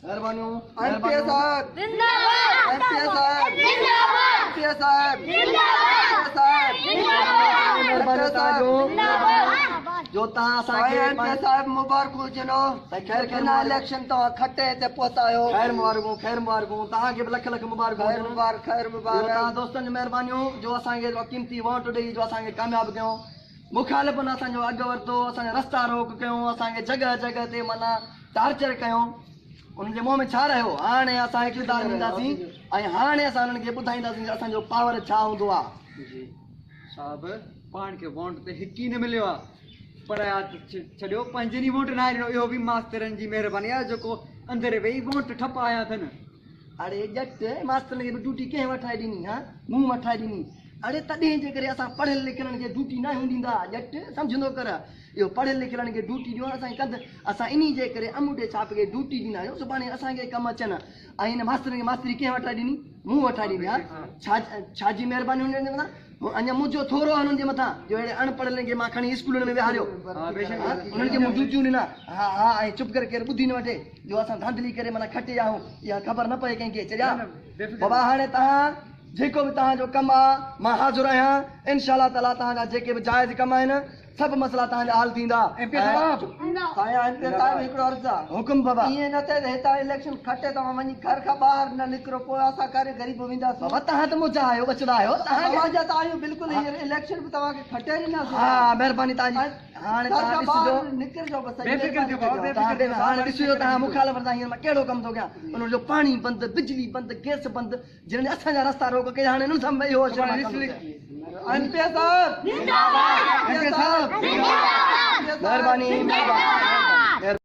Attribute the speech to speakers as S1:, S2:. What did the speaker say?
S1: مهربانيون.
S2: M P اي صاحب
S3: زنداباد.
S2: M P اي صاحب
S3: زنداباد.
S2: ايم پي اي صاحب
S3: زنداباد.
S2: صاحب
S3: زنداباد.
S1: مهرباني توهان جو
S3: زنداباد.
S1: جو توهان اسان کي
S2: سائين ايم پي اي صاحب مبارڪون هجنو.
S1: سائين خير خير
S2: بنا
S1: مبارڪ.
S2: اليڪشن توهان کٽي هتي پهتا آهيو.
S1: خير مبارڪون، خير مبارڪون، توهان کي به لک لک مبارڪون
S2: خير
S1: هجن.
S2: مبارڪ، خير
S1: اهو
S2: مبارڪ.
S1: توهان دوستن جون مهربانيون جو اسان کي ايترو قيمتي ووٽ ڏئي جو اسان کي ڪامياب ڪيو. مخالفن اسان جو اڳ ورتو، اسان جا رستا روڪ ڪيو، اسان کي جڳهه جڳهه تي معنيٰ ٽارچر ڪيو. انهن جي منهن ۾ ڇا رهيو؟ هاڻي اسان اقتدار ۾ اينداسين ۽ هاڻي اسان انهن کي ٻڌائينداسين ته اسان جو پاور ڇا هوندو آهي.
S4: جي صاحب پاڻ کي ووٽ ته هڪ ئي نه مليو آ پر ڇڏيو پنهنجن ئي ووٽ ناهي ڏنو اهو به ماسترن جي مهرباني آ جيڪو اندر ويهي ووٽ ٺپايا اٿن.
S1: اڙي ڄٽ ماسترن کي به ڊيوٽي ڪنهن وٺائي ڏني ها؟ مون وٺائي ڏني. اڙي تڏهن جي ڪري اسان پڙهيل لکيلن کي ڊيوٽي ناهيون ڏيندا ڄٽ سمجهندو ڪر. اهو پڙهيل لکيلن کي ڊيوٽي ڏيو اسان جي ڪنڌ اسان انهي جي ڪري اموٽي ڇاپ کي ڊيوٽي ڏيندا آهيون سڀاڻي اسان کي ڪم اچن ۽ هن ماسترن کي ماستري ڪنهن وٺرائي ڏني مون وٺرائي ڏني ها ڇا ڇا جي مهرباني هنن جي مٿان اڃا منهنجو ٿورو آهي هنن جي مٿان جو اهڙي اڻ پڙهيلن کي مان کڻي اسڪولن ۾ ويهاريو انهن کي مون ڊيوٽيون ڏنا ها ها ۽ چپ ڪري ڪير ٻڌي نه وٺي جو اسان ڌانڌلي ڪري معنيٰ کٽي آهيون اها خبر نه پئي ڪنهن کي چريا بابا هاڻي توهان جيڪو به توهان جو ڪم آ مان حاضر آهيان انشاء الله تعاليٰ توهان جا جيڪي به جائز ڪم آهن سڀ مسئلا توهان جا حل ٿيندا.
S4: ايم پي صاحب.
S2: سائين ايم پي صاحب هڪڙو عرض آ.
S1: حڪم بابا.
S2: ائين نه ٿئي ته هتان اليڪشن کٽي توهان وڃي گهر کان ٻاهر نه نڪرو پوء اسان ڪاري غريب وينداسون.
S1: بابا توهان ته منهنجا آهيو ٻچڙا آهيو توهان کي.
S2: توهان جا ته آهيون بلڪل هينئر اليڪشن به توهان کي کٽي ڏناسون.
S1: ها مهرباني توهان جي هاڻي
S2: گهر
S1: توهان
S2: کان
S1: ڏسجو.
S2: ٻاهر نڪرجو بس
S4: بي فڪر ٿيو بابا بي
S1: توهان
S4: فڪر ٿيو
S1: هاڻي ڏسجو توهان مخالف سان هينئر مان ڪهڙو ڪم ٿو ڪيان انهن جو پاڻي بند بجلي بند گئس بند جنھن اسان جا رستا روڪ ڪيا ھاڻي انھن سان به اھو حشر مان ڪم ٿو ٿئي.
S2: ايم پي اي صاحب
S3: زنداباد.
S2: ايم پي اي صاحب
S3: زنداباد.
S1: مھرباني.